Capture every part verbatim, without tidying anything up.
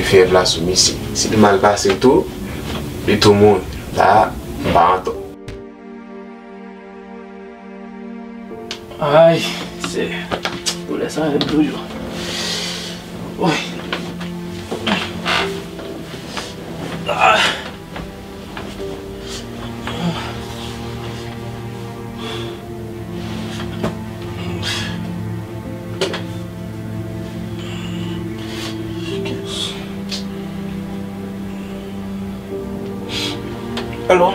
Fyèv la sou misye. Si li mal pase tou, li tou mouri. La, m pa antò. Ay, se doulè sa menm toujou. Oy. Ah. Alo?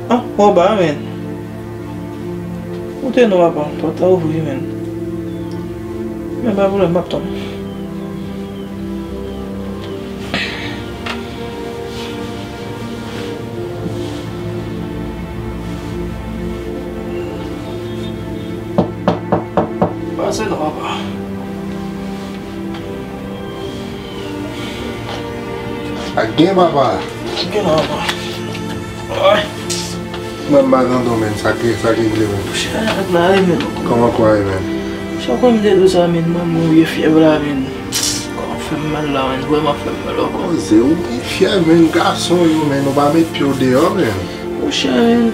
Ah, mwen ba, men. Ou te non, papa. Pòt la ouvri, men. Men pa pwoblèm, m ap tann. Pase non, papa. Ak gen papa. Gen non, papa. Ay. Mwen m pa nan domèn sa ki sa ki vle men. Chè, ak la, e men. Kòman kwa e men? Chè, kòm m te di w sa, men, mwen mouri fyèv la, men. Kòman fè m mal la, men, vrèman fè m mal ankò. Koze, ou gen fyèv, men, gason yo, men, ou pa met pye w deyò, men. Monchè, men,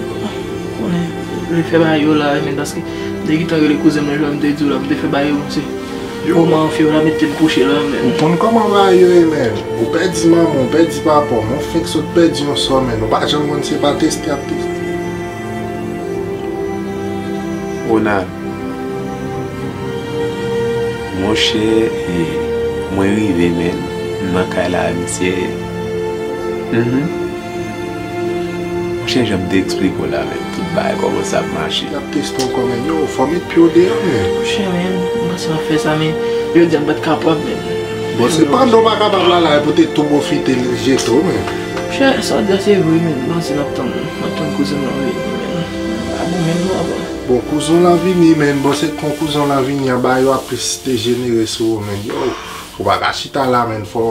konnen, li fè bagay yo la, men, paske, m te gentan rele kouzen m nan, jan m te di w la, m te fè bagay yo, monchè. Yo. Kòman fyèv la mete m kouche la, men. Ou konn kòman bagay yo ye, men. Ou pèdi manman, ou pèdi papa w, men ou fenk sot pèdi yon sò, men. Ou pa janm konn se pa teste y ap teste. Ronald. Monchè, e, mwen rive, men. M nan kay la, misye. Mhm. Monchè, jan m te eksplike w la, men, tout bagay kòmanse ap mache. Y ap teste w ankò, men. Yo, fò w met pye w deyò, men. Monchè, men, m panse m ap fè sa, men jodi a m pa t kapab, men. Bon, se pandan w pa kapab la, la, pou te tou pwofite l jete w, men. Monchè, sa w di a se vre, men. M panse m ap tann, m ap tann kouzen m nan vini, men. A bon, men, non, papa. Bon, kouzen w la vini, men. Bon, se kon kouzen w la vini, an bagay yo ap plis dejenere sou ou, men. Yo, ou pa ka chita la, men. Fò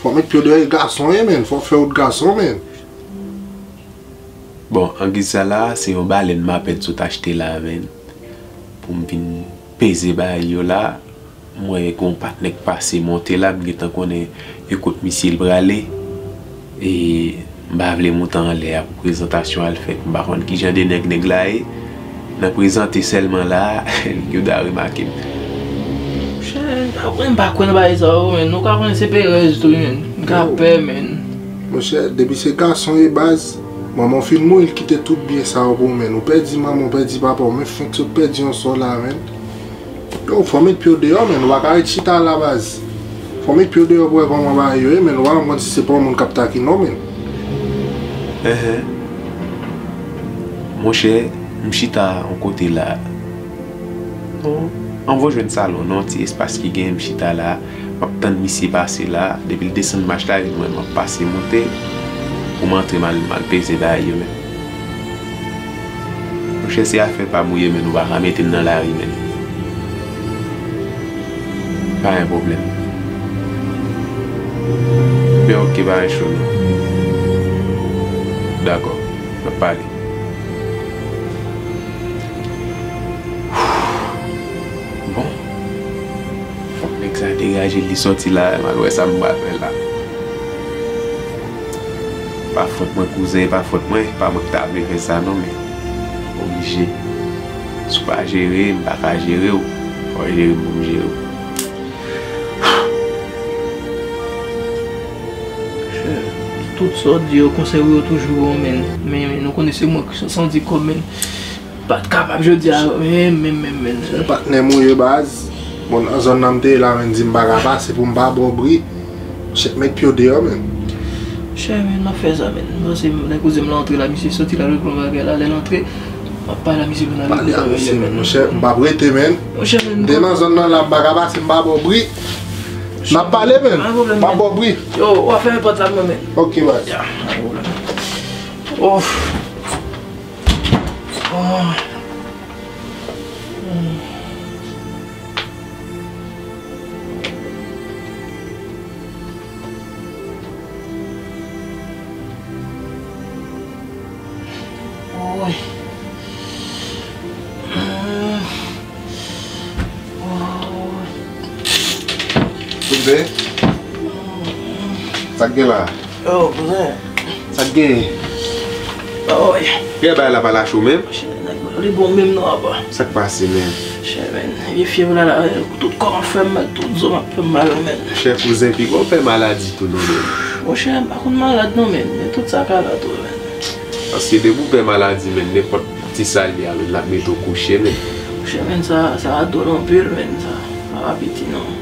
Fò w met pye w deyò, e gason ye, men. Fò w fè wout gason, men. Bon, angiz sa la, se yon balèn m apèn sot achte la, men. Pou m vin peze bagay yo la, m wè gen yon patnè k pase monte la, m gentan konnen e kot misye l prale. E m pa vle moute anlè a pou prezantasyon al fèt. M pa konn kijan de nèg nèg la ye. Nan prezante sèlman la, yo ta remake m. Monchè, mwen m pa kwè nan bagay sa yo, men. Nou ka konnen se perèz tou, men. M ka pè, men. Monchè, depi se gason ye baz, manman w fin mouri, l kite tout byen sa yo pou ou, men. Ou pèdi manman, ou pèdi papa, ou menm fenk sot pèdi yon sò la, men. Yo, fò w met pye w deyò, men. Ou pa ka ret chita la, baz. Fò w met pye w deyò pou w wè kòman bagay yo ye, men. Ou pa konn si se pa yon moun k ap takine w, men. Enhen. Monchè, m chita yon kote la. Bon, ann vo jwenn salon, non, ti espas ki gen, m chita la. M ap tann misye pase la. Depi l desann mach la, li wè m ap pase monte. Pou m antre, m al, m al peze bagay yo, men. Monchè, se afè pa m ou ye, men, ou pa ka mete m nan lari, men. Pa gen pwoblèm. Ben, oke, pa gen cho, non. Dakò, n ap pale. Bon. Fòk nèg sa degaje l, li sòti la, m al wè sa m pral fè la. Pa fòt mwen, kouzen, e pa fòt mwen, e pa mwen ki ta vle fè sa non, men oblije. Si w pa jere, m pa ka jere w. Fò w jere m pou m jere w. Monchè, tout sa w di yo, konsèy ou yo toujou bon, men, men, men nou konnen se mwen ki santi kò m, men. Pa t kapab jodi a, men, men, men, men. Patnè m ou ye baz. Bon, nan zòn nan m te ye la, men, di m pa ka pase pou m pa ba w bri. Chèf, met pye w deyò, men. Chè, men, m ap fè sa, men. M panse lè kouzen m lan antre la, misye soti la, regle yon bagay la, lè l antre, m ap pale a misye pou n al regle bagay yo, men. Monchè, m p ap rete, men. Monchè, men. M te nan zòn nan la, m pa ka pase, m pa ba w bri. N ap pale, men. Pa gen pwoblèm, men. M ap ba w bri. Yo, w ap fèmen pòt la pou mwen, men. Oke, baz. Ya, pa gen pwoblèm. Ouf. Oh. Oy. Oh. Kouzen, sa k gen la? Yo, kouzen. Sa k gen? Oy. Kè bay la pa lache w menm? Chè, nèg mwen, li bon menm non, apa. Sa k pase, menm? Chè, menm, vye fyèv la, la, tout kò m ap fè m mal, tout zo m ap fè m mal, menm. Chè, kouzen, piga w pè maladi tou non, menm. Monchè, m pa konn malad non, menm, men tout sa ka la tou, menm. Paske depi w pè maladi, menm, nenpòt ti sa l ye a, menm, l ap mete w kouche, menm. Monchè, menm, sa, sa a dwòl anpil, menm, sa, sa pa piti non.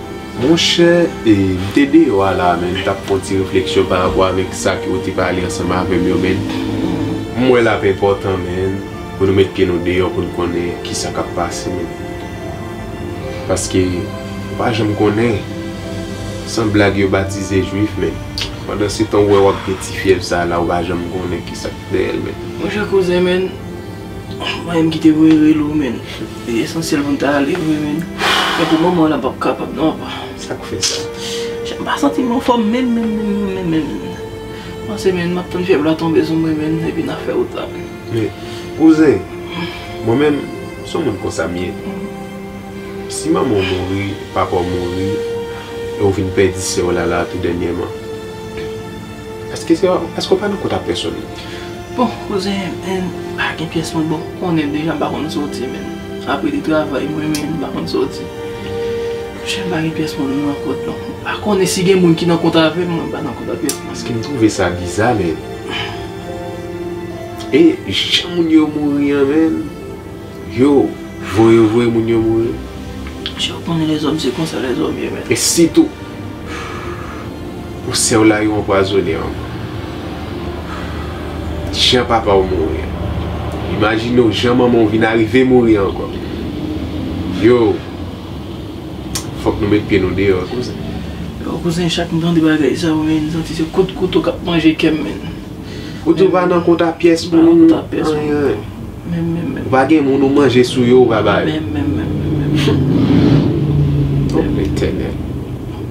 Monchè, e, m te deyò a la, menm, m t ap fè yon ti refleksyon pa rapò avèk sa ke w te pale ansanm avè m yo, menm. M wè l ap enpòtan, menm, pou nou met pye nou deyò pou n konnen kisa k ap pase, menm. Paske, ou pa janm konnen. San blag, yo batize jwif, menm. Pandan se tan, ou wè w ap gen ti fyèv sa a la, ou pa janm konnen kisa k dèyè l, menm. Monchè kouzen, menm, mwen menm ki te voye rele w, menm. Li esansyèl pou n ta ale vre, menm. Men pou moman la, m p ap kapab non, apa. Sa k fè sa? Chè, m pa santi m anfòm menm, menm, menm, menm, menm, menm. M panse, menm, m ap tann fyèv la tonbe sou mwen, menm, epi n a fè wout la, menm. Men, kouzen, mwen menm, se yon moun konsa m ye. Si manman w mouri, papa w mouri, e w vin pèdi sè w la, la, tou dènyèman, èske se, èske w pa nan kont a pèsonn? Bon, kouzen, men, pa gen pyès moun, bon, ou konnen deja, m pa konn soti, menm. Apre de travay mwen, menm, m pa konn soti. Monchè, m pa gen pyès moun nan kont, non. M pa konnen si gen moun ki nan kont avè m, mwen, m pa nan kont a pyès moun. Paske m twouve sa biza, menm. E jan moun yo mouri an, menm, yo, voye, voye moun yo mouri. Monchè, ou konnen lèzòm se konsa lèzòm ye, menm. E sitou, pou sè w la yo anpwazonnen ankò. Jan papa w mouri an. Imajine w jan manman w vin arive mouri ankò. Yo, fòk nou met pye nou deyò, kouzen. Yo, kouzen, chak m tande bagay sa yo, menm, m santi se kout kouto k ap manje kè m, menm. Ou di w pa nan kont a pyès moun, anyen. Menm, menm, menm. Ou pa gen moun ou manje sou yo, ou pa ba yo. Menm, menm, menm, menm, menm. O Letènèl,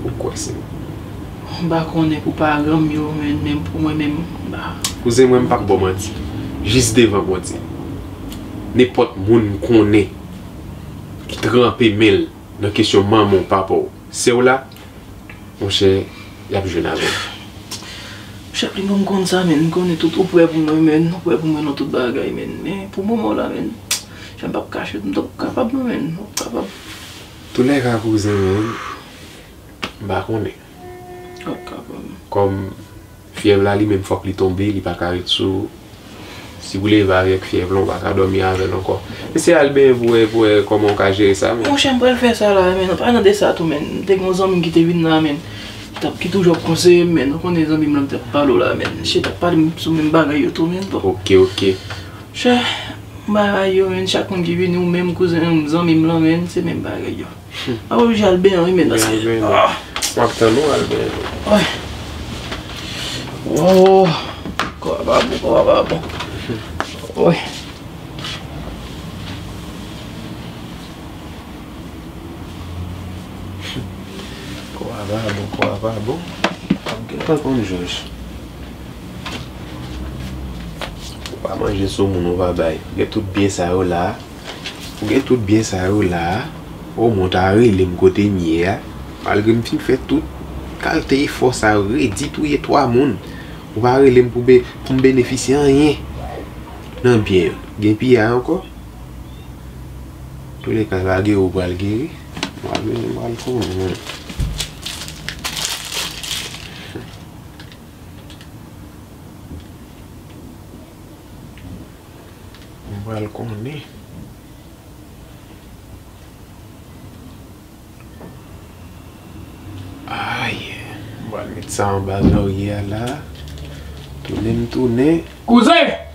ou kwè se. M pa konnen pou paran m yo, menm, menm pou mwen menm, m pa. Kouzen mwen, m p ap ba w manti. Jis devan Bondye. Nenpòt moun m konnen ki tranpe men l nan kesyon manman w, papa w, sè w la, monchè, y ap jwenn avè l. Monchè, li bon, m konn sa, menm. M konnen tout, ou prè pou mwen, menm. Ou prè pou mwen nan tout bagay, menm. Men, pou moman w la, menm, jan m p ap kache, m t ap kapab, non, menm. M p ap kapab. Toulèka, kouzen, menm, m pa konnen. W ap kapab. Kòm fyèv la, li menm, fòk li tonbe, li pa ka ret sou ou. Si w leve avèk fyèv lan, ou pa ka dòmi avè l ankò. Mesye, al benyen pou wè, pou wè kòman w ka jere sa, menm. Monchè, m pral fè sa la, menm. An palan de sa tou, menm, m te gen yon zanmi m ki te vin la, menm, ki t ap, ki toujou ap konseye m, menm. Ou konnen zanmi m lan m t ap pale w la, menm. Misye t ap pale m sou menm bagay yo tou, menm. Bon. Oke, oke. Chè, bagay yo, menm, chak moun ki vini, ou menm, kouzen m, zanmi m lan, menm, se menm bagay yo. M ap oblije al benyen wi, men, paske, ah. M ap tann ou al benyen tou. Woy. Woy. Kò a pa bon, kò a pa bon. Woy. Kò a pa bon, kò a pa bon. M ap gentan konn jòj. Ou pa manje sou moun, ou pa bay. Gen tout byen sa yo la. Ou gen tout byen sa yo la a, omwen w ta rele m kote m ye a, malgre m fin fè tout kalte efò sa yo, redi touye twa moun, ou pa rele m pou be-, pou m benefisye anyen nan byen yo. Gen piya ankò? Toulèka, lage yo, ou pral geri. M pral, m pral konnen. M pral konnen. Ay, m pral met sa anba lorye a la. Tounen m tounen. Kouzen!